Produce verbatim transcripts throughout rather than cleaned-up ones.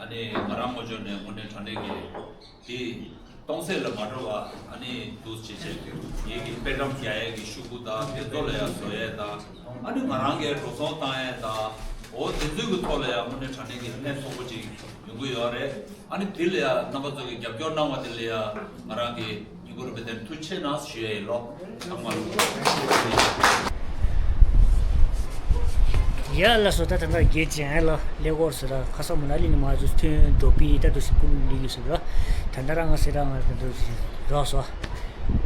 ཨ་ནི་ང་རང་ངོས་ཕྱོགས་ནས་དངོས་གནས་དྲང་གནས་ཀྱི་དེ་སྟོང་ཟད་ལ་མ་འགྲོ་བ། ཨ་ནི་འདུག་བྱེད་བྱེད་ངེད་ཀྱི་དཔེ་ཁྲམ་རྒྱག་ཡས་ཀྱི་ཤོག་གུ་དང་དེ་ཚོ་ལ་ཡང་བཟོ་ཡས་དང་། ཨ་ནི་ང་རང་གིས་འགྲོ་སོང་བཏང་ཡས་དང་། འོ་དེ་ཚོའི་གི་ཐོག་ལ་ཡང་དངོས་གནས་དྲང་གནས་ཀྱི་ལྷན་ཚོགས་པོ་ཅིག་ཡོང་གི་ཡོད་རེད། ཨ་ནི་དེ་ལ་ཡང་རྣམ་པ་ཚོ་གིས་རྒྱབ་སྐྱོར་གནང་བ་དེ་ལ་ཡང་ང་རང་གིས་སྙིང་ཁུང་རུས་པའི་གཏིང་ནས་ཐུགས་རྗེ་ཆེ་གནང་ཞུ་ཡས་ཡིན་ལོ། ཚང་མ་ལ། ཡ་ལགས་སོ། ད་ད་ལྟ་རྒན་ཅན་ལ་ཀླད་ཀོར་སུ་ར་ཁ་སང་མ་ན་ལི་ནས་མ་ཚུར་ཐོན་འགྲོ་པི་ད་དུ་སི་ཀུན་ལི་གི་སུ་ར། ད་ད་ར་ང་སེ་ར་ང་ད་དུ་རོགས་སོ།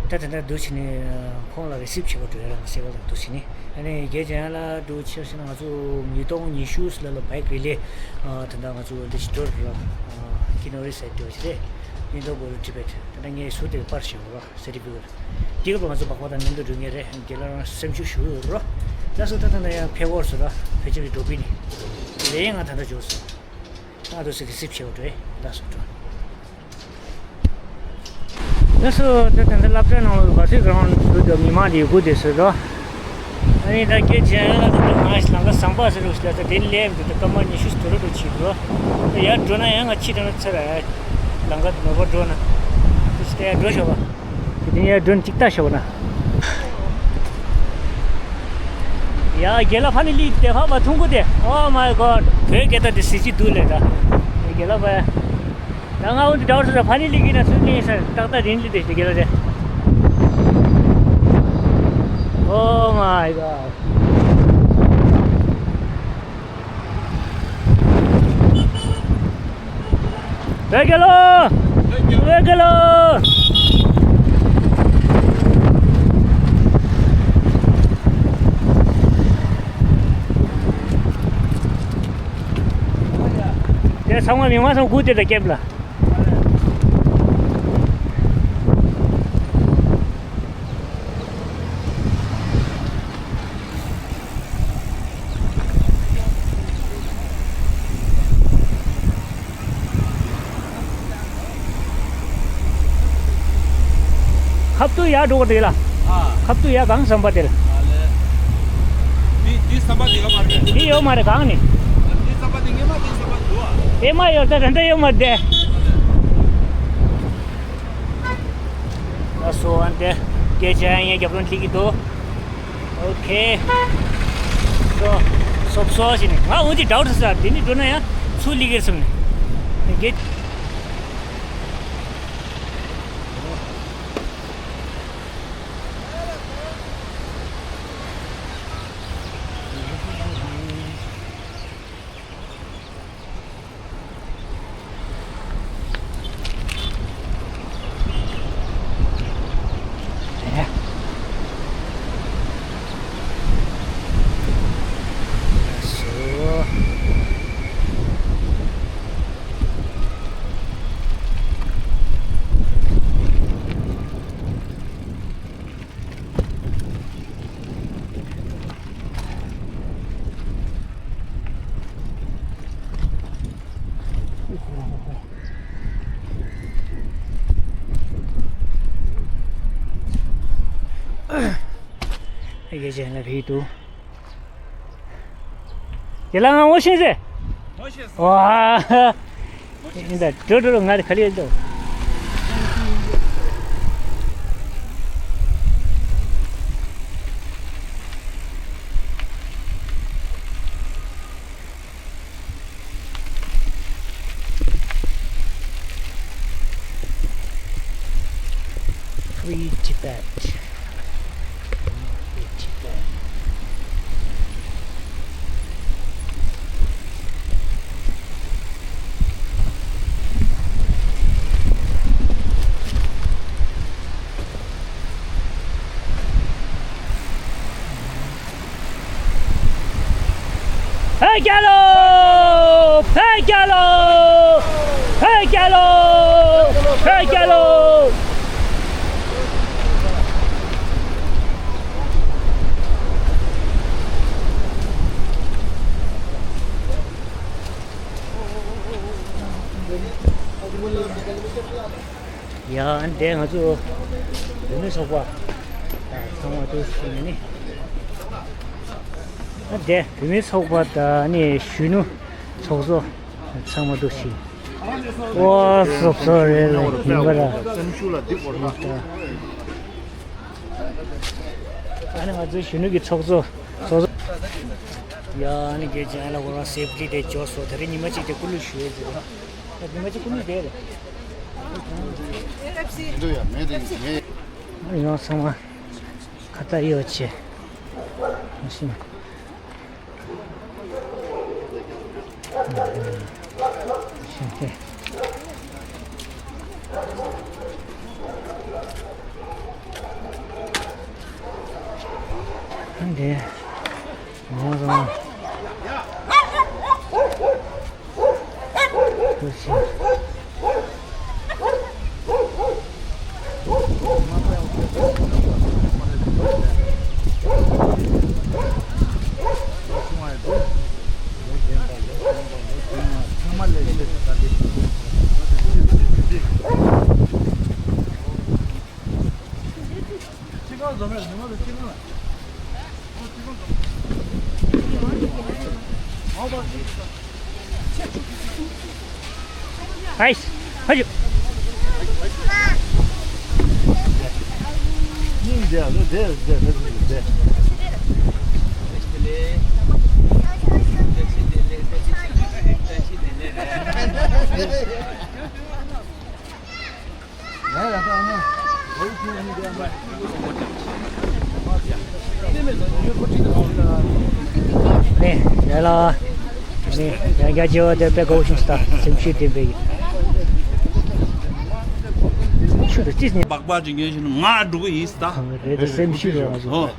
ད་ད་ད་དུ་ཕྱིན་ནས་ཁོང་ལ་རི་སིབ་བྱེད་པ་འགྲོ་ཡ་ར་ང་སེ་བ་ལ་དུ་ཕྱིན་ནས། ཨ་ནི་རྒན་ཅན་ལ་དུ་ཕྱིར་ཕྱིན་ན་ང་ཚོ་ཉིས་སྟོང་ཉི་ཤུ་ལ་ལ་བའིག་རི་ལེ། ད་ད་ང་ཚོ་འདི་ཞིག་འགྲོ་ར། ཀི་ནོ་རི་སའི་འགྲོ་ཞིག་རེད། ཉིས་སྟོང་གོ་ལ་ཊི་བེཊ་ད་ད་ངས་སུ་དེ་པར་ཞིག་ར། སེ་ཊི་ཕི་ཀེཊ། དེ་སྐབས་ང་ཚོ་བག་བག་དང་མཉམ་དུ་འགྲོ་མཁན་རེད། དེ་ལ་རང་སེམས་ཤུགས་ཞུ་ཡོད་རོ། ད་སོ་ད་ད་ན་ཡང་ཕེ་ཝར་སུ་ར་ཕལ་ཆེར་གྱི་འགྲོ་པི་ནི། ལས་ཡིན་ང་ད་ལྟ་འབྱོར་སོང་། ང་ཚོ་སི་གི་སིབ་བྱེད་པ་འགྲོ་ཡ་ད་སོ་འགྲོ། ད་སོ་ད་ད་ད་སློབ་གྲྭ་ནང་ལ་བ་སི་གྷ་རའུན་ཌི་སུ་དུ་མི་མང་དེ་སྒུག་བསྡད་སོ་རོ། ཨ་ནི་ད་སྐད་ཆ་ཡང་ལ་ད་ང་ལམ་ཁ་ཟམ་པ་ཟེར་རོ་ཞིག་ལ་ད་དེ་ལས་མི་འདུག་ད་སྐར་མ་ཉི་ཤུ་ཙམ་འགྲོ་རོགས་བྱེད་རོ། ད་ཡར་འགྲོ་ན་ཡང་ང་ཕྱི་དྲན་ཚར་ར། ལམ་ཁ་དུ་མ་པར་འགྲོ་ན། དེ་ཕྱི་ད་ཡར་འགྲོ་ཤོག་པ། དེ་ཡར་འགྲོ་ན་ཅིག་ལྟ་ཤོག་ན། ཡ་རྒན་ལགས་ཕ་ནི་ལི་དེ་ཕ་མ་ཐུང་གུ་དེ། Oh my God། བོད་སྐད་ད་དེ་གཟི་བརྗིད་འདུག་ལས་ད། རྒན་ལགས་ཕ། ད་ང་འོན་ཏེ་ཌའོ་ཊར་ཕ་ནི་ལི་གི་ན་ཚུར་གླེང་ས་ཏག་ཏག་རིན་ལི་དེ་ཞིག་རྒན་ལགས་དེ། Oh my God། བོད་རྒྱལ་ལོ། བོད་རྒྱལ་ལོ། དེ་ཚང་མ་མི་མང་ཚང་སྒུག་དེ་ད་སྐེབས་ལ། ཁབ་ཏུ་ཡར་འགྲོ་གི་འདུག་ལ། ཨ། ཁབ་ཏུ་ཡར་གང་ཟམ་པ་དེ་ལ། ཨ་ལེ། འདི་འདི་ཟམ་པ་འདི་ཡོད་མ་རེད། འདི་ཡོད་མ་རེད་གང་ནི། འདི་ཟམ་པ་འདི་ངེས་མ་འདི་ཟམ་པ་འདུག་ཨ། ཨེ་མ་ཡོད་ད་ད་ད་ཡོད་མ་རེད། ཨ་སོ་ཨན་ཏེ། སྐད་ཆ་ཡང་རྒྱབ་ལོན་ཐིག་གི་འདུག་ཨོ་ཁེ། སོ། སོབ་སོ་ཞིག་ནི་ང་འོན་ཏེ་ཌའོ་ཊར་ས་དེ་ནི་འགྲོ་ན་ཡང་ཚུར་ལི་གེར་སོང་ནི། དེ་གེ། ཡེ་ཇེ་ན་བི་དུ། དེ་ལ་ང་ངོ་ཤེས་ཟེར། ངོ་ཤེས། ཝ། ཡིན་ད་འགྲོ་འགྲོ་འགྲོ་ང་དེ་ག་ལེར་འགྲོ། Free Tibet. Free Tibet. བོད་རྒྱལ་ལོ། བོད་རྒྱལ་ལོ། བོད་རྒྱལ་ལོ། བོད་རྒྱལ་ལོ། ཡ་འདི་ང་ཚོ་བུད་མེད་ཚོགས་པ་ཚང་མ་འདུ་ཞིག་ནི། ཨ་འདི་བུད་མེད་ཚོགས་པ་དང་ནི་གཞོན་ནུ་ཚོགས་གཙོ་ ཚང་མ་འདུག་ཤིང་། ཨོ་སོབ་སོབ་རེད་ལ་ཡིན་པ་ར། སེམས་ཤུགས་ལ་འདི་བོར་ན། ཨ་ནི་ང་ཚོའི་གཞོན་ནུ་གི་ཚོགས་གཙོ་ཚོགས་གཙོ། ཡ་ཨ་ནི་རྒྱལ་ཅན་ལ་གོ་རང་སེབ་ཀི་དེ་འཇོག་སོ་དེ་རིང་ཉི་མ་གཅིག་དེ་སྐུ་ལུས་ཞུ་ཡས་ཟེར་ར། ཉི་མ་གཅིག་སྐུ་ལུས་བསྡད་རེད། འདུག་ཡ་མེད་དེ་མེད། ཡང་ཚང་མ་ཁ་ཏ་ཡོད་ཆེ། འདི་མོ་རང་། ཨའི། ཧ་ཇུ། ནས་ཡ་ལ། ནས་ཡང་རྒྱ་ཆེ་བ་དེ་དཔེ་གོ་ཤིང་སྟ་སེམས་ཤུགས་ལྡན་པའི་ཆུ་དང་ཅི་ནས་སྦག་སྦག་ཅིག་ཉོས་ཤིང་ང་འགྲོ་གི་ཡིན་སྟ། རེད་དེ་སེམས་ཤུགས་རོ། ཨོ།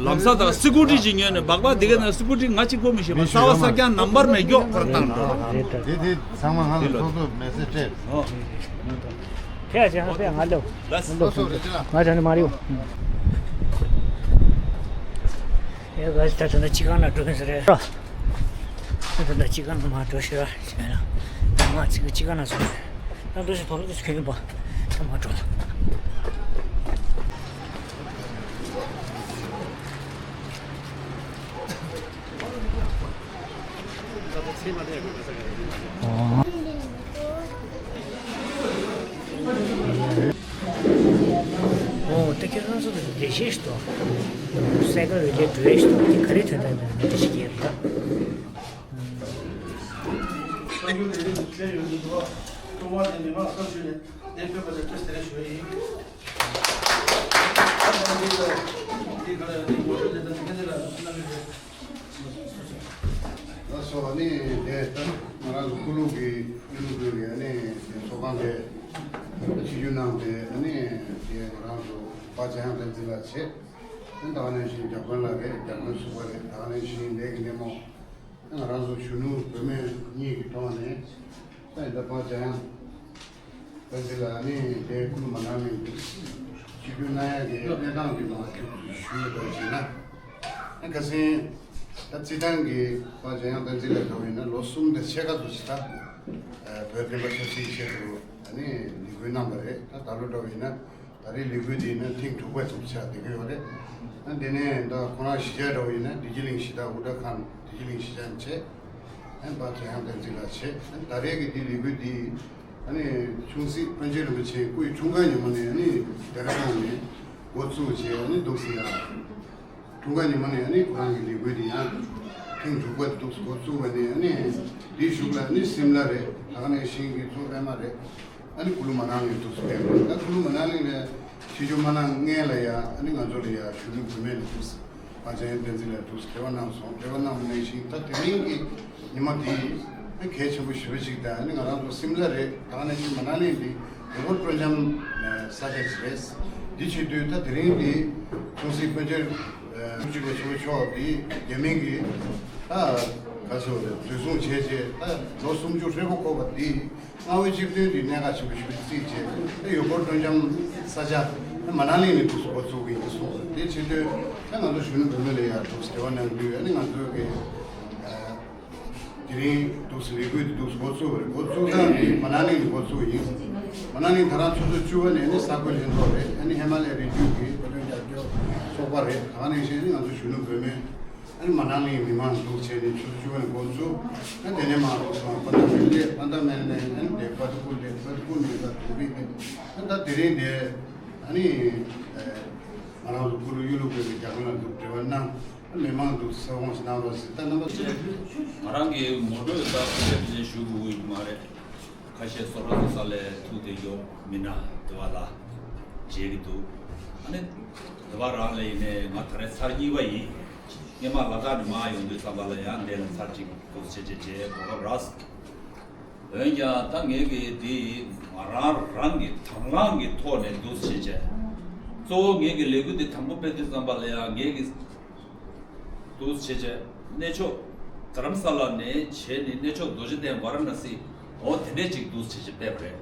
ལམ་ས་དང་སི་ཀུ་ཊི་ཅིག་ཉོས་ནས་སྦག་སྦག་དེ་ག་ནང་སི་ཀུ་ཊི་ང་གཅིག་པོ་མི་ཤེས་པ་ས་བ་ས་སྐྱ་ནམ་བར་མེད་མགྱོགས་ཁར་བཏང་འགྲོ། དེ་དེ་ཚང་མ་ང་ལ་ཚོགས་གཙོ་མེ་སེ་ཇི་སྤྲད། ཨོ། ཁྱེད་ཅག་ཧ་པེ་ང་ལོ། ལགས་སོ་རེད་ཅི་ལ། ང་ཅག་ནི་མ་རེད། ཨེ་ག་ད་ད་ན་ཅི་གང་ན་འགྲོ་གིན་ཟེར་རེད། ད་ད་ཅི་གང་ན་མ་འགྲོ་ཤི་ར་ཞེ་ན། ང་ཅི་ག་ཅི་གང་ན་སོང་། ད་འགྲོ་ཤི་བབ་ལ་ཁྱོད་ཡིན་པ། ད་མ་འགྲོ། ཨོ། ཨོ་དེ་ཁྱེད་རང་ཚོ་ལས་བྱེད་ཤི་ཏོ། སེ་ཀ་རེ་ལས་འགྲོ་ཤི་ཏོ་དེ་ག་རེ་ཐོན་ཐོན་ཐོན་ཐོན་ཤི་ཡོད་རེད། གསར་འགྱུར་ལས་རིམ་དུ་ཆེད་ཡོད་མི་འདུག་ཀྲུང་ཧྭ་དེ་མི་མང་སྐབས་ཤིག་ནས་གདན་ཕེབས་པ་ལ་བཀྲ་ཤིས་བདེ་ལེགས་ཞུ་བ་ཡིན། ལགས་སོ། ཨ་ནི་དེ་ལྟར་ང་རང་ཚོ་ཀུ་ལུ་གི་ཀུ་ལུ་གི་ཨ་ནི་དེ་ཚོགས་ཁང་དེ་ཆིབས་བསྒྱུར་གནང་སྟེ་ཨ་ནི་དེ་ང་རང་ཚོ་པ་འཇམ་དབྱངས་བསྟན་འཛིན་ལགས་བྱས། ཨ་ནི་ད་ག་ནང་བཞིན་རྒྱ་དཔོན་ལགས་རེད། རྒྱ་དཔོན་ཟུར་པ་རེད། ད་ག་ནང་བཞིན་ལས་ཀྱི་སྣེ་མོ། ང་རང་ཚོ་གཞོན་ནུ་བུད་མེད་གཉིས་ཀྱི་ཐོག་ནས་ད་ཡིན་ད་པ་འཇམ་དབྱངས་བསྟན་འཛིན་ལགས་ནི་དེ་སྐུ་མ་ནང་ནས་ཆིབས་བསྒྱུར་གནང་ཡག་གི་གནས་སྟངས་ཀྱི་ནང་ཞུ་ཞུ་ཡོད་པ་ཞིག་ན། ཨ་ཁ་སང་ད་རྩིས་ཐང་གི་པ་འཇམ་དབྱངས་བསྟན་འཛིན་ལགས་འགྲོ་བ་ཡིན་ན་ལོ་གསུམ་དང་ཕྱེད་ཀ་ཙམ་ཞིག་ད་བོད་བསྟན་པ་ཆབ་སྲིད་ཆེད་དུ་ཨ་ནི་ལས་འགུལ་གནང་བ་རེད། ད་ད་ལོ་འགྲོ་བ་ཡིན་ན། ད་རེས་ལས་འགུལ་འདི་ནི་ཐེངས་དྲུག་པ་ཙམ་ཆགས་བསྡད་ཀྱི་ཡོད་རེད། ཨ་འདི་ནས་ད་ཁོ་རང་གཞིས་ཆགས་འདྲ་བོ་ཡིན་ན་བདེ་སྐྱིད་གླིང་གཞིས་ཆགས་ཨུ་ཏར་ཁཱན་བདེ་སྐྱིད་གླིང་གཞིས་ཆགས་བྱས། ཨ་པ་འཇམ་དབྱངས་བསྟན་འཛིན་ལགས་བྱས། ཨ་ད་རེས་ཀྱི་འདི་ལས་འགུལ་འདི་ཨ་ནི་ཆུང་སྲིད་པཎ་ཆེན་རིན་པོ་ཆེའི་སྐུ་ཡི་འཁྲུངས་སྐར་ཉིན་མོ་ནས་ཨ་ནི་ཌེ་ར་ཌུན་ནས་འགོ་བཙུགས་བྱས་ཨ་ནི་འདུག་ཟེར་ཡ། འཁྲུངས་སྐར་ཉིན་མོ་ནས་ཨ་ནི་ཁོ་རང་གི་ལས་འགུལ་འདི་ཡང་ཐེངས་དྲུག་པ་འདུག་འགོ་བཙུགས་པ་ནས་ཨ་ནི་འདིའི་གཞུག་ལ་ཨ་ནི་སིམ་ལ་རེད། ད་ག་ནང་བཞིན་གྱི་མཚོ་པད་མ་རེད། ཨ་ནི་ཀུ་ལུ་མ་ནང་ལིང་འདུག་སེ་ཕེབས་པ་ད་ཀུ་ལུ་མ་ནང་ལིང་ལ་ཆིབས་བསྒྱུར་མ་གནང་སྔོན་ལ་ཡ་ཨ་ནི་ང་ཚོ་ལ་ཡ་གཞོན་ནུ་བུད་མེད་ལ་འདུག་སེ་པ་འཇམ་དབྱངས་བསྟན་འཛིན་ལ་འདུག་སེ་འབྲེལ་བ་གནང་སོང་། འབྲེལ་བ་གནང་བ་ནང་བཞིན་ད་དེ་རིང་གི་ཉི་མ་འདི་ཨ་གལ་ཆེན་པོ་ཞེ་པོ་ཅིག་དང་ཨ་ནི་ང་རང་ཚོ་སིམ་ལ་རེད། ད་ག་ནང་བཞིན་མ་ནང་ལིང་འདི་ཡུལ་སྐོར་སྤྲོ་འཆམ་ས་ཆ་ཞིག་རེད། འདི་བྱེད་དུས་ད་དེ་རིང་འདི་ཆུང་སྲིད་དཔལ་འབྱོར་ཐུགས་རྗེ་ཆེན་པོ་མཆོག་འདི་རྒྱ་མིང་གི་ད་ག་ཚོད་རེད་འཛུལ་བཟུང་བྱས་རྗེས་ད་ལོ་སུམ་ཅུ་ཧྲིལ་པོ་འཁོར་བ་འདི། གནའ་བོའི་སྤྱི་དོན་དེ་གནད་འགག་ཆེན་པོ་ཞིག་བརྩིས་རྗེས་ད་ཡུལ་སྐོར་སྤྲོ་འཆམ་ས་ཆ་ད་མ་ན་ལིང་ནས་འདུག་སེ་འགོ་བཙུགས་ཀྱི་ཡིན་གསུངས་སོང་། དེ་བྱེད་དུས་ད་ང་ཚོ་གཞོན་ནུ་བུད་མེད་ལ་ཡང་འདུག་སེ་འབྲེལ་བ་གནང་དུས་ཨ་ནི་ང་ཚོ་གི་དེ་རིང་འདུག་སེ་ལས་འགུལ་དེ་འདུག་སེ་འགོ་བཙུགས་པ་རེད། འགོ་བཙུགས་སྟངས་དེ་མ་ན་ལིང་ནས་འགོ་བཙུགས་ཡིན། མ་ན་ལིང་ད་རང་ཆུ་ཚོད་བཅུ་པ་ནས་ཨ་ནི་ས་ཁུལ་ལྷན་ཚོགས་རེད། ཨ་ནི་ཧི་མ་ལ་ཡའི་རི་རྒྱུད་ཀྱི་བོད་དོན་རྒྱབ་སྐྱོར་ཚོགས་པ་རེད། ད་ག་ནང་བཞིན་ཨ་ནི་ང་ཚོ་གཞོན་ནུ་བུད་མེད། ཨ་ནི་མ་ནང་ལ་མི་མང་འདུག་བྱས་ནས་ཆུ་ཚོད་བཅུ་པ་ནས་འགོ་ཚུགས། ཨ་དེ་ནས་མ་རོགས་སོང་པ་ད་མེད་ལས་པ་ད་མེད་ནས་ཨ་ནི་དེ་པ་ཏི་ཀུ་ལས་པ་ཏི་ཀུ་མེད་པ་དུ་བི་ནས་ཨ་ད་དེ་རིང་དེ་ཨ་ནི་ང་རང་ཚོ་ཀུ་ལུ་གཡུ་ལུ་དགོས་པའི་རྒྱ་གར་ལ་འདུག་འབྲེལ་བ་གནང་། ཨ་མི་མང་འདུག་ས་ཁོངས་སུ་གནང་རོགས་ཟེར། ད་རྣམ་པ་ཚོས། ང་རང་གི་ངོ་སྤྲོད་ད་ཁ་ཤས་ཞུ་དགོས་ཀྱི་མ་རེད། ཁ་ཤས་སོ་ར་སོ་ས་ལས་ཐུག་དེ་ཡོད་མི་ན་དེ་བ་ལ་མཇལ་གི་འདུག་ཨ་ནི་དེ་བ་རང་ལ་ཡིན་ནས་ང་ད་རེས་ཚར་གཉིས་པ་ཡིན། སྔོན་མ་ལ་དྭགས་ནས་མར་ཡོང་དུས་ཙམ་པ་ལ་ཡང་འདི་ལ་ཚར་གཅིག་འདུག་བྱས་བྱས་བྱས་གོ་སྐབས་རག་འོན་ཀྱང་ད་ངས་གི་འདི་ང་རང་རང་གི་དང་བླངས་ཀྱི་ཐོག་ནས་འདུག་བྱས་བྱས། གཙོ་བོ་ངས་གི་ལས་འགུལ་འདི་དང་པོ་སྤེལ་དུས་ཙམ་པ་ལ་ཡང་ངས་གི་འདུག་བྱས་བྱས་གནས་མཆོག་དྷ་རམ་ས་ལ་ནས་བྱས་ནས་གནས་མཆོག་རྡོ་རྗེ་གདན་ཝཱ་ར་ཎ་སི་འོ་དེ་འདྲས་ཅིག་འདུག་བྱས་བྱས་སྤེལ་བ་རེད།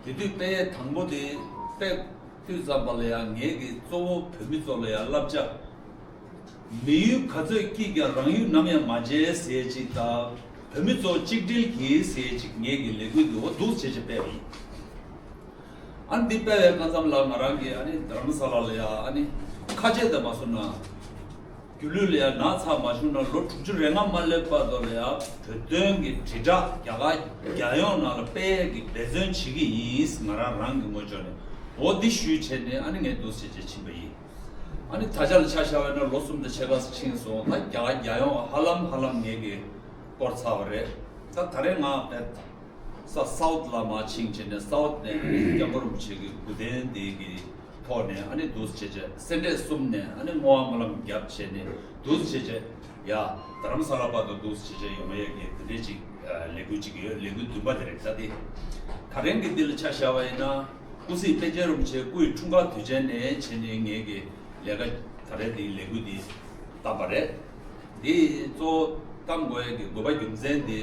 དེ་དུས་སྤེལ་ཡས་དང་པོ་དེ་སྤེལ་དུས་ཙམ་པ་ལ་ཡང་ངས་ཀྱི་གཙོ་བོ་བོད་མི་ཚོ་ལ་ཡང་བསླབ་བྱ། མི་ཡུལ་ག་ཚོད་སྐྱིད་ཀྱང་རང་ཡུལ་ནམ་ཡང་མ་བརྗེད་ཟེར་ཅིག་དང་། བོད་མི་ཚོ་གཅིག་སྒྲིལ་གྱིས་ཟེར་ཅིག་ངས་ཀྱི་ལས་འགུལ་འདི་འོ་འདུག་བྱས་བྱས་སྤེལ་བ་ཡིན། ཨ་འདི་སྤེལ་བའི་སྐབས་མཚམས་ལ་ང་རང་གིས་ཨ་ནི་དྷ་རམ་ས་ལ་ལ་ཡ་ཨ་ནི་ཁ་ཆད་དེ་མ་སོང་ན། སྒྱུ་ལུས་ལ་ཡ་ན་ཚ་མ་བྱུང་ན་ལོ་དྲུག་ཅུ་རེ་ལྔ་མ་སླེབས་བར་དུ་ལ་ཡ་བོད་དོན་གྱི་དྲིལ་བསྒྲགས་རྒྱ་གར་རྒྱལ་ཡོངས་ནང་ལ་སྤེལ་ཡས་ཀྱི་འབད་བརྩོན་བྱེད་ཀྱི་ཡིན། ང་རང་རང་གི་ངོས་ཕྱོགས་ནས་འོ་འདི་ཞུས་བྱས་ནས་ཨ་ནི་ངས་འདུག་བྱས་བྱས་ཕྱིན་པ་ཡིན། ཨ་ནི་ད་ཆ་ལ་ཆ་བཞག་པ་ཡིན་ན་ལོ་གསུམ་དང་ཕྱེད་ཀ་ཙམ་ཕྱིན་སོང་། ད་རྒྱ་གར་རྒྱལ་ཡོངས་ཧ་ལམ་ཧ་ལམ་ངས་ཀྱི་སྐོར་ཚར་བ་རེད། ད་ད་རེས་ང་བལ་ས་སའུ་ཐི་ལ་མར་ཕྱིན་བྱས་ནས་སའུ་ཐི་ནས་ཨ་ནི་སྐྱབས་མགོན་རིན་པོ་ཆེ་གི་སྐུ་རྟེན་འདི་གི་ཐོག་ནས་ཨ་ནི་འདུག་སེ་བྱས་བྱས་སེ་འབྲས་གསུམ་ནས་ཨ་ནི་བསྔོ་བ་སྨོན་ལམ་བརྒྱབ་བྱས་ནས་འདུག་སེ་བྱས་བྱས་ཡ་རྡ་རམ་ས་ལ་བར་དུ་འདུག་སེ་བྱས་བྱས་ཡོང་ཡས་ཀྱི་དེ་འདྲས་ཅིག་ལས་འགུལ་ཅིག་ཡོད། ལས་འགུལ་བདུན་པ་དེ་རེད། ད་དེ་ད་རིང་གི་འདི་ལ་ཆ་བཞག་པ་ཡིན་ན། ཀུན་གཟིགས་པཎ་ཆེན་རིན་པོ་ཆེ་སྐུ་ཡི་འཁྲུངས་སྐར་དུས་ཆེན་ནས་བྱས་ནས་ངེད་ཀྱི་ལས་ཀ་ད་རེས་འདིའི་ལས་འགུལ་འདི་བཏང་པ་རེད། འདི་གཙོ་བོ་བཏང་དགོས་ཡས་ཀྱི་དགོས་པ་རྒྱུ་མཚན་འདི།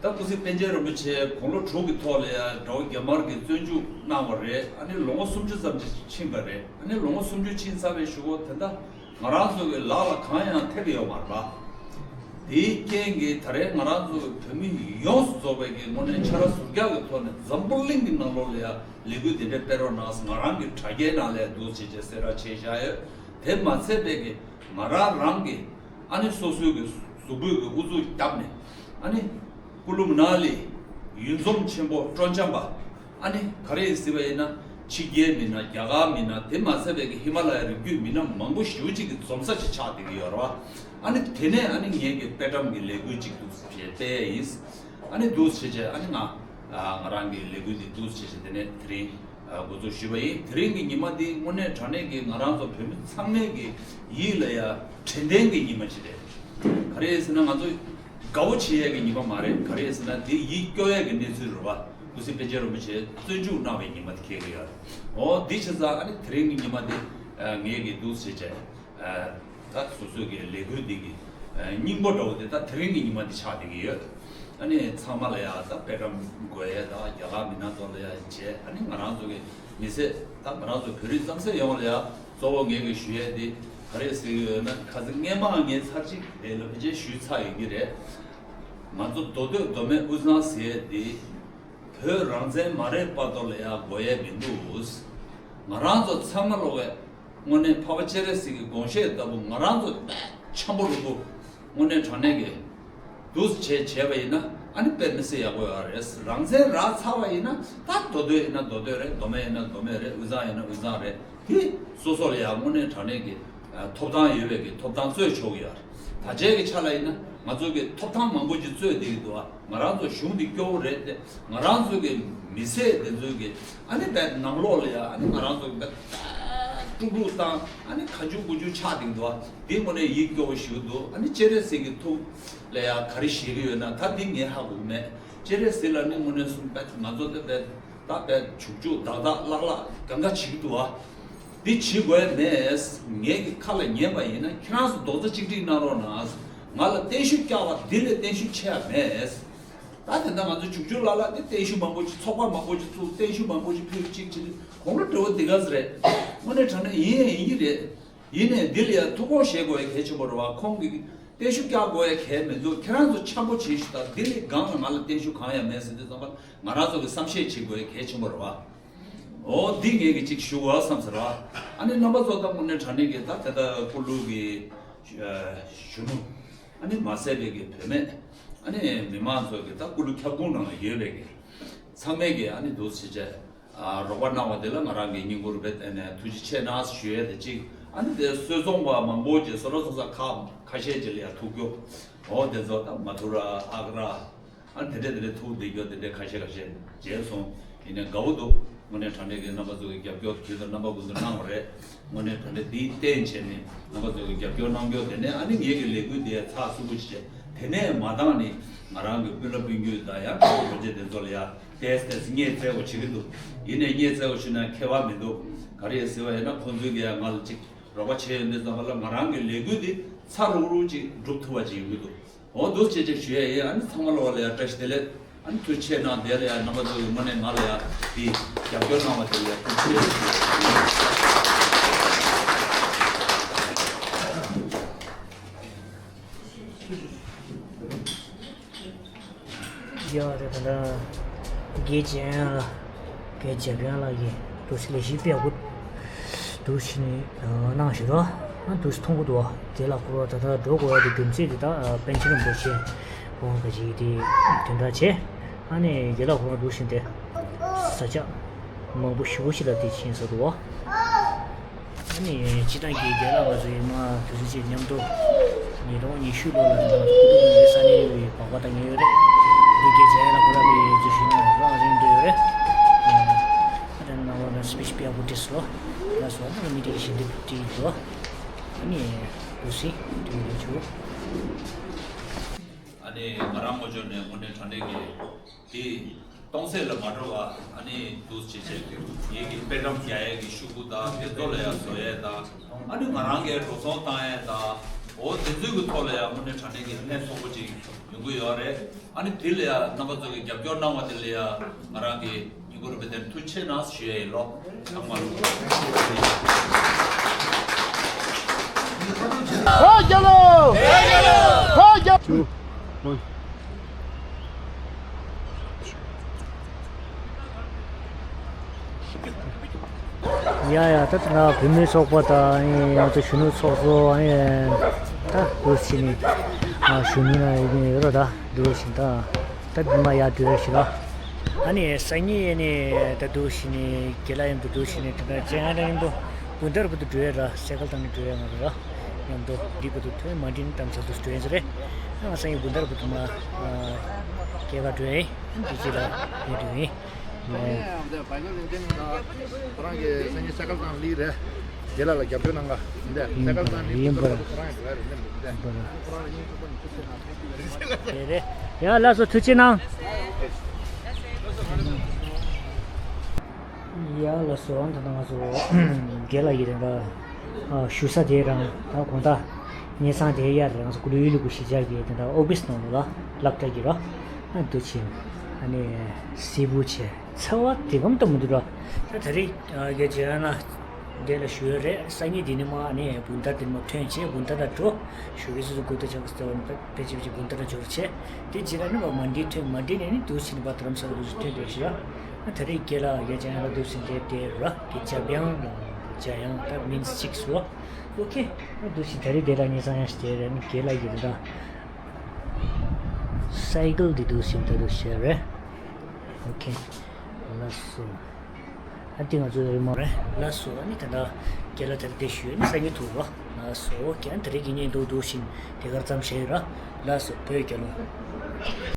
ད་ཀུན་གཟིགས་པཎ་ཆེན་རིན་པོ་ཆེ་དགུང་ལོ་དྲུག་གི་ཐོག་ལ་ཡང་དགྲ་བོ་རྒྱ་དམར་གྱིས་བཙོན་འཇུག་གནང་བ་རེད། ཨ་ནི་ལོ་ངོ་སུམ་ཅུ་ཙམ་ཅིག་ཕྱིན་པ་རེད། ཨ་ནི་ལོ་ངོ་སུམ་ཅུ་ཕྱིན་ཚར་བའི་གཞུག་གུ་དེ་འདྲ། ང་རང་ཚོ་གི་ལག་ལ་གང་ཡང་ཐེབས་ཡོད་མ་རེད་པ། དེའི་རྐྱེན་གྱིས་ད་རེས་ང་རང་ཚོ་གི་བོད་མི་ཡོངས་སུ་རྫོགས་པའི་གི་ངོས་ནས་ཕྱག་ར་ཟུར་རྒྱག་གི་ཐོག་ནས་འཛམ་བུ་གླིང་གི་ནང་ལོགས་ལ་ཡང་ལས་འགུལ་འདི་འདྲ་སྤེལ་རོགས་གནང་ཟེར་ང་རང་གི་དྲ་རྒྱའི་ནང་ལ་འདུག་བྱས་བྱས་གསལ་བསྒྲགས་བྱས་བཞག་ཡོད། དེ་མ་ཚད་པའི་གི་ང་རང་རང་གི་ཨ་ནི་སོ་སོའི་གི་གཟུགས་པོའི་གི་ཨུ་ཚུགས་བརྒྱབ་ནས་ཨ་ནི་ཀུ་ལུ་མ་ན་ལི་ཡུལ་འཛོམས་ཆེན་པོ་སྤྲོ་འཆམ་པ། ཨ་ནི་ག་རེ་ཡིན་ཟེར་བ་ཡིན་ན་ཕྱི་རྒྱལ་མི་སྣ་རྒྱ་གར་མི་སྣ་དེ་མ་ཟད་པའི་གི་ཧི་མ་ལ་ཡའི་རི་རྒྱུད་མི་སྣ་མང་པོ་ཞེ་པོ་ཅིག་གི་འཛོམས་ས་ཅིག་ཆགས་བསྡད་ཀྱི་ཡོད་རེད་བ། ཨ་ནི་དེ་ནས་ཨ་ནི་ངེད་ཀྱི་དཔེ་བཀྲམ་གྱི་ལས་འགུལ་ཅིག་འདུག་ཟེར་བྱས་སྤེལ་ཡས་ཡིན། ཨ་ནི་འདུག་ཟེར་བྱས་ཨ་ནི་ང་ང་རང་གི་ལས་འགུལ་འདི་འདུག་ཟེར་བྱས་དེ་ནས་དེ་རིང་འགོ་འཛུགས་ཞུས་པ་ཡིན། དེ་རིང་གི་ཉི་མ་འདི་དངོས་གནས་དྲང་གནས་ཀྱི་ང་རང་ཚོ་བོད་མི་ཚང་མའི་གི་ཡིད་ལ་ཡ་དྲན་རྟེན་གྱི་ཉི་མ་ཅིག་རེད། ག་རེ་ཡིན་ཟེར་ན་ང་ཚོ་དགའ་བོ་བྱེད་ཡས་ཀྱི་ཉི་མ་མ་རེད། ག་རེ་ཡིན་ཟེར་ན་དེ་ཡིད་སྐྱོ་ཡས་ཀྱི་གནས་ཚུལ་རེད་བ། ཀུན་གཟིགས་པཎ་ཆེན་རིན་པོ་ཆེ་བཙོན་འཇུག་གནང་བའི་ཉི་མ་དེ་འཁེལ་གྱི་ཡོད། འོ་འདི་བྱས་ཙང་ཨ་ནི་དེ་རིང་གི་ཉི་མ་འདི་ངེད་ཀྱིས་འདུག་བྱས་བྱས་ད་སོ་སོའི་གི་ལས་འགུལ་འདི་གི་སྙིང་པོ་འདྲ་བོ་དེ་ད་དེ་རིང་གི་ཉི་མ་འདི་ཆགས་བསྡད་ཀྱི་ཡོད། ཨ་ནི་ཚང་མ་ལ་ཡ་ད་དཔེ་བཀྲམ་འགོད་ཡས་ད་རྒྱ་གར་མི་སྣ་ཚོ་ལ་ཡ་བྱས། ཨ་ནི་ང་རང་ཚོ་གི་མི་སེར་ད་ང་རང་ཚོ་བོད་རིགས་རྩམ་ཟན་ཡོངས་ལ་ཡ་གཙོ་བོ་ངེད་ཀྱིས་ཞུ་ཡས་འདི་ག་རེ་ཟེར་གྱི་ཡོད་ན། ཁ་སང་སྔས་མ་ངས་ཚར་གཅིག་དེ་ལ་ཕལ་ཆེར་ཞུས་ཚར་ཡོད་ཀྱི་རེད། ང་ཚོ་མདོ་སྟོད་མདོ་སྨད་དབུས་གཙང་ཟེར་ཡས་འདི་བོད་རང་བཙན་མ་རག་བར་དུ་ལ་ཡ་དགོས་ཡས་མི་འདུག་ང་རང་ཚོ་ཚང་མ་ལོག་གས་དངོས་གནས་འཕགས་པ་སྤྱན་རས་གཟིགས་ཀྱི་དགོངས་བཞེད་ལྟ་བུ་ང་རང་ཚོ་འཆམ་པོ་རུ་པོ་དངོས་གནས་དྲང་གནས་ཀྱི་འདུག་བྱས་བྱས་པ་ཡིན་ན་ཨ་ནི་དཔེ་མི་སྲིད་ཡག་པོ་ཡོད་རེད། རང་བཙན་རག་ཚར་བ་ཡིན་ན་ད་མདོ་སྟོད་ཡིན་ན་མདོ་སྟོད་རེད། མདོ་སྨད་ཡིན་ན་མདོ་སྨད་རེད། དབུས་གཙང་ཡིན་ན་དབུས་གཙང་རེད། དེ་སོ་སོ་ལ་ཡང་དངོས་གནས་དྲང་གནས་ཀྱི་ཐོབ་ཐང་ཡོད་པའི་གི་ཐོབ་ཐང་རྩོད་ཆོག་གི་ཡོད་རེད། ད་ཆའི་གི་ཆ་ལ་ཡིན་ན་ང་ཚོ་གི་ཐོབ་ཐང་མང་པོ་ཅིག་རྩོད་བསྡད་ཀྱི་འདུག་ཨ། ང་རང་ཚོ་གཞུང་འདི་སྐྱོ་བོ་རེད་དེ། ང་རང་ཚོ་གི་མི་སེར་དེ་ཚོ་གི་ཨ་ནི་བལ་ནང་ལོགས་ལ་ཡ་ཨ་ནི་ང་རང་ཚོ་གི་བལ་དཀྲུག་དཀྲུག་བཏང་ཨ་ནི་ཁ་མཆུ་དགུ་མཆུ་ཆགས་བསྡད་འདུག་ཨ། འདི་དངོས་གནས་ཡིད་སྐྱོ་བོ་ཞིག་འདུག་ཨ་ནི་སྤྱན་རས་གཟིགས་ཀྱི་ཐུགས་ལ་ཡ་ག་རེ་བཞེས་ཀྱི་ཡོད་ན་ད་འདི་ངས་ཧ་གོ་གི་མེད། སྤྱན་རས་གཟིགས་ལ་ནི་དངོས་གནས་གསུངས་བལ་ང་ཚོ་དེ་བལ་ད་བལ་བྱུག་བྱུག་བདག་བདག་བརླག་བརླག་གང་ག་བྱེད་ཀྱི་འདུག་ཨ། འདི་བྱེད་དགོས་མེད། ངས་ཀྱི་ཁ་ལ་ཉན་པ་ཡིན་ན་ཁྱེད་རང་ཚོ་རྡོག་རྩ་གཅིག་སྒྲིལ་གནང་རོགས་གནང་། ང་ལ་བརྟན་བཞུགས་བསྐྱར་བ་འདི་ལས་བརྟན་བཞུགས་ཆེ་བ་མེད། ད་དེ་འདྲ་ང་ཚོ་བྱུག་བྱུག་ལ་ལ་དེ་བརྟན་བཞུགས་མང་པོ་ཅིག་ཚོགས་པ་མང་པོ་ཅིག་བཙུགས་བརྟན་བཞུགས་མང་པོ་ཅིག་ཕུལ་གཅིག་བྱེད་དུས་གོང་ལ་འབྲེལ་བ་འདི་ག་ཚོད་རེད། དངོས་གནས་དྲང་གནས་ཡིན་ཡང་ཡིན་གྱི་རེད། ཡིན་ནས་འདི་ལ་ཡང་ཐུགས་དགོངས་བཞེས་དགོས་ཡ་གལ་ཆེན་པོ་རེད་བ། ཁོང་གིས་བརྟན་བཞུགས་བསྐྱར་དགོས་ཡ་གལ་མི་འདུག་ཁྱེད་རང་ཚོ་འཆམ་པོ་བྱེད་ཤོག་ད་འདི་ལས་སྒང་ལ་ང་ལ་བརྟན་བཞུགས་གང་ཡང་མེད་ཟེར་དུས་ཙམ་པ་ང་རང་ཚོ་གིས་བསམ་ཤེས་བྱེད་དགོས་ཡ་གལ་ཆེན་པོ་རེད་བ། འོ་འདི་ངས་གི་ཅིག་ཞུ་བ་བསམ་ཟེར་བ། ཨ་ནི་རྣམ་པ་ཚོ་ད་དངོས་གནས་དྲང་གནས་ཀྱི་ད་དེ་ད་ཀུ་ལུ་གི་ གཞོན་ནུ། ཨ་ནི་མ་ཟད་པའི་གི་བུད་མེད། ཨ་ནི་མི་མང་ཚོ་གི་ད་སྐུ་ལུས་ཁྱབ་ཁོངས་ནང་ལ་ཡོད་པའི་གི་ཚང་མས་གི་ཨ་ནི་འདུག་སེ་བྱས། ཨ་རོགས་པ་གནང་བ་དེ་ལ་ང་རང་གི་སྙིང་ཁུར་བས་བརྟེན་ནས་ཐུགས་རྗེ་ཆེ་གནང་ཞུ་ཡས་དེ་གཅིག་ཨ་ནི་དེ་སོད་ཚོང་པ་མང་པོ་ཅིག་སོ་སོ་སོ་སོ་ཁག་ཁ་ཤས་ཅིག་ལ་ཡང་ཐུག་རྒྱུ། འོ་དེ་ཚོ་ད་མ་ཐུ་ར་ཨག་ར། ཨ་དེ་འདྲས་དེ་འདྲས་ཐུག་བསྡད་རྒྱུ་དེ་འདྲས་ཁ་ཤས་ཁ་ཤས་མཇལ་སོང་། ཡིན་ནའི་དགའ་བོ་འདུག་དངོས་གནས་དྲང་གནས་ཀྱི་རྣམ་པ་ཚོ་གི་རྒྱབ་སྐྱོར་དུས་དང་རྣམ་པ་ཀུན་ཏུ་གནང་བ་རེད། དངོས་གནས་དྲང་གནས་འདིའི་རྟེན་བྱས་ནས་རྣམ་པ་ཚོ་གི་རྒྱབ་སྐྱོར་གནང་རྒྱུ་དེ་ནས་ཨ་ནི་ངེད་ཀྱི་ལས་འགུལ་འདི་ཚགས་ཚུད་པོ་ཅིག་བྱས། དེ་ནས་མ་འདང་ནི་ང་རང་གི་སྤུན་ལ་སྤུན་རྒྱུད་དང་ཡང་དགའ་བོ་གྲོང་ཁྱེར་དེ་ཚོ་ལ་ཡང་ཏེས་ཏེས་བརྙས་བཙལ་བ་བྱེད་ཀྱི་འདུག་ཡིན་ནའི་བརྙས་བཙལ་བ་བྱུང་ན་ཁྱད་པར་མི་འདུག་ག་རེ་ཡིན་ཟེར་བ་ཡིན་ན་ཁོང་ཚོས་ཀྱི་ཡང་ང་ལ་ཅིག་རོགས་པ་བྱས་ཡོང་དུས་ཙམ་པ་ལ་ང་རང་གི་ལས་འགུལ་འདི་ཚ་རུག་རུག་ཅིག་འགྲུབ་ཐུབ་པ་ཅིག་ཡོང་གི་འདུག་འོ་འདུག་ཅེས་ཅིག་ཞུ་ཡ་ཡིན། ཨ་ནི་ཚང་མ་ལོག་ལ་ཡ་བཀྲ་ཤིས་བདེ་ལེགས། ཨ་ནི་ཐུགས་རྗེ་ཆེ་གནང་། དེ་ལ་ཡ་རྣམ་པ་ཚོ་གི་ངོས་ནས་ང་ལ་ཡ་དེ་རྒྱབ་སྐྱོར་གནང་བ་དེ་ལ་ཡ་ཐུགས་རྗེ་ཆེ་ཞུ་ཡ་ཡིན། ཡ་རེད། ད་ལྟ་རྒན་འཇམ་དབྱངས་ལགས། རྒན་འཇམ་དབྱངས་ལགས་ཀྱིས་འདུག་སེ་ལས་གཞི་སྤེལ་དགོས་འདུག་བྱས་ནས་གནང་བཞག་ར། ཨ་འདུག་སེ་མཐོང་གི་འདུག་དེ་ལ་ཁོ་ར་ད་ལྟ་འགྲོ་དགོས་ཡ་དེ་རྒྱུ་མཚན་དེ་ད་པཎ་ཆེན་རིན་པོ་ཆེ་ཁོང་གི་ཅིག་དེ་དོན་དག་བྱས། ཨ་ནི་རྒན་ལགས་ཁོ་རང་འདུག་སེ་དེ་ས་ཆ་མང་པོ་ཞེ་པོ་ཅིག་ལ་དེ་ཕྱིན་ས་འདུག་ཨ་ནི་སྤྱིར་བཏང་གི་རྒན་ལགས་ང་ཚོ་ཡིན་མ་དུས་ཚོད་ཅིག་མཉམ་དུ་ཉིས་སྟོང་ཉི་ཤུ་ལོ་ལ་ང་ཚོ་སྐུ་ཕྲེང་རིམ་བྱོན་ས་གནས་ཡོད་པའི་བག་པ་དང་ཉེ་ཡོད་རེད། འདི་གའི་རྒྱལ་ཡ་ལ་ཁོ་ར་བའི་ཚོ་ཞུས་ན་རང་རིང་འདོད་ཡོད་རེད། ཨ་ནི་ནང་ལོགས་ལ་སི་པི་ཆི་སྤེལ་དགོས་དྲིས་སོ། ལ་སོ་ཨ་ནི་མི་དེ་གི་ཞིག་འདི་དྲིས་ཡོད། ཨ་ནི་འདུག་སེ་དུས་ཡོད་ཆུ། ཨ་ནི་ང་རང་ངོ་ཅོག་ནས་དངོས་གནས་དྲང་གནས་ཀྱི་དེ་སྟོང་ཟད་ལ་མ་འགྲོ་བ། ཨ་ནི་འདུག་བྱེད་བྱེད་ངེད་ཀྱི་དཔེ་བཀྲམ་རྒྱག་ཡས་ཀྱི་ཤོག་བུ་དང་དེ་ཚོ་ལ་ཡང་བཟོ་ཡས་དང་། ཨ་ནི་ང་རང་གིས་འགྲོ་སོང་བཏང་ཡས་དང་། འོ་དེ་ཚོའི་གི་ཐོག་ལ་ཡང་དངོས་གནས་དྲང་གནས་ཀྱི་ལྷན་ཚོགས་པོ་ཅིག་ཡོང་གི་ཡོད་རེད། ཨ་ནི་དེ་ལ་ཡང་རྣམ་པ་ཚོ་གི་རྒྱབ་སྐྱོར་གནང་བ་དེ་ལ་ཡང་ང་རང་གི་ཡིན་དགོས་རུ་བེ་དེར་ཐུགས་ཆེ་གནང་ཞུ་ཡ་ཡིན་ལོ། ཚང་མ་ལོ། ཧོ་རྒྱལ་ལོ། ཧོ་རྒྱལ། ཡ་ཡ། ད་ང་བུད་མེད་ཚོགས་པ་དང་ང་ཚོ་གཞོན་ནུ་ཚོགས་གཙོ་ད་འདུག་སེ་ནི་གཞོན་ནུ་ན་ཡོད་རོ། ད་འདུག་སེ་ད། ད་མ་ཡར་འགྲོ་ཞིག་ལ། ཨ་ནི་སང་ཉིན་ནི་ད་འདུག་སེ་ནི་རྒན་ལགས་མཉམ་དུ་འདུག་སེ་ནི་ད་ལྟ་ཅན་ཨ་ལ་མཉམ་དུ་སྦུག་ན་ར་བར་དུ་འགྲོ་ཡ་ར། སེ་ཀལ་བཏང་ནས་འགྲོ་ཡ་མ་རེད་ར། མཉམ་དུ་འདི་བར་དུ་ཐོན་མ་འགྲིག་ན་དམ་ཚག་ཏུ་འགྲོ་ཡ་ཟེར་རེད། ཨ་སང་ཉིན་སྦུག་ན་ར་བར་དུ་མ་སྐྱེལ་ག་འགྲོ་ཡ་ཡིན། འདི་ཅི་ལ་ཡིན་འགྲོ་ཡིན། ཁོ་རང་གི་སང་ཉིན་སེ་ཀལ་བཏང་ལི་རེད། རྒན་ལགས་ལ་རྒྱབ་སྐྱོར་གནང་ག། འདི་སེ་ཀལ་བཏང་ལི་ཡིན་པ་རེད། ཁོ་རང་གི་ལ་རེད། ལེགས་རེད། ཡ་ལགས་སོ། ཐུགས་རྗེ་གནང་། ཡ་ལགས་སོ། ད་ལྟ་ང་ཚོ་རྒན་ལགས་ཀྱི་དེ་འདྲ་བཞུགས་ས་དེ་རང་ད་གོང་ད་ཉེ་སང་དེ་ཡར་རང་ཚོ་ཀུ་ལུ་ཡུལ་ལུ་གུ་གཞིས་ཆགས་ཀྱི་དེ་འདྲ་ཨོ་ཕིས་ནང་ལ་སློབ་གྲྭ་གི་ར་ཨ་འདུག་ཆེ། ཨ་ནི་སིལ་བུ་ཆེ། ཚ་བ་དེ་གམ་ད་མི་འདུག་ར། ད་ད་རེས་རྒན་ལགས་ན། དེ་ལ་ཞུ་ཡོད་རེད། སང་ཉིན་དེ་ནས་མ་ནས་སྦུག་ན་ར་དེ་ནས་མ་ཐོན་བྱས་སྦུག་ན་ར་ལ་འགྲོ། ཞོགས་ཀས་སོ་སོ་དགོས་འདོད་ཆགས་ཀྱི་ལྟ་བ་ནི་ཕལ་ཆེར་ཅིག་སྦུག་ན་ར་ལ་འབྱོར་བྱས། དེ་རྗེས་ལ་ནི་མ་མ་འདི་ཐོན་མ་འདི་ནས་ནི་འདུག་ཕྱིན་པ་དྷ་རམ་ས་ལ་འདུག་སེ་ཐོན་འགྲོ་ཞིག་ཡ། ད་རེས་རྒན་ལགས་རྒན་ལྕམ་ཡང་ལ་འདུག་ཕྱིན་དེ་དེ་ར་གི་འཇམ་དབྱངས་ལ་འཇམ་དབྱངས་ད་མིན་གཅིག་སོ། ཨོ་ཁེ། འདུག་ཕྱིན་ད་རེས་དེ་ལ་ཉེ་སང་ཡང་ཞིག་དེ་ར་ནི་རྒན་ལགས་ཀྱི་རེད་ད། སའི་ཀལ་འདི་འདུག་ཕྱིན་ད་འདུག་ཞེས་རེད། ཨོ་ཁེ། ལགས་སོ། ཨ་ཏི་ང་ཚོ་རེ་མ་རེད། ལགས་སོ། ཨ་ནི་ད་ལྟ་རྒན་ལགས་དེར་བསྡད་ཞུས་ནི་སང་ཉིན་ཐུག་རོགས། ལགས་སོ། ཨོ་ཁེ། ཨ་ནི་ད་རེས་ཀྱི་བརྙན་ཐུང་འདུག་ཕྱིན་དེ་གར་ཙམ་བྱས་ཡོད་ར། ལགས་སོ། བོད་རྒྱལ་ལོ།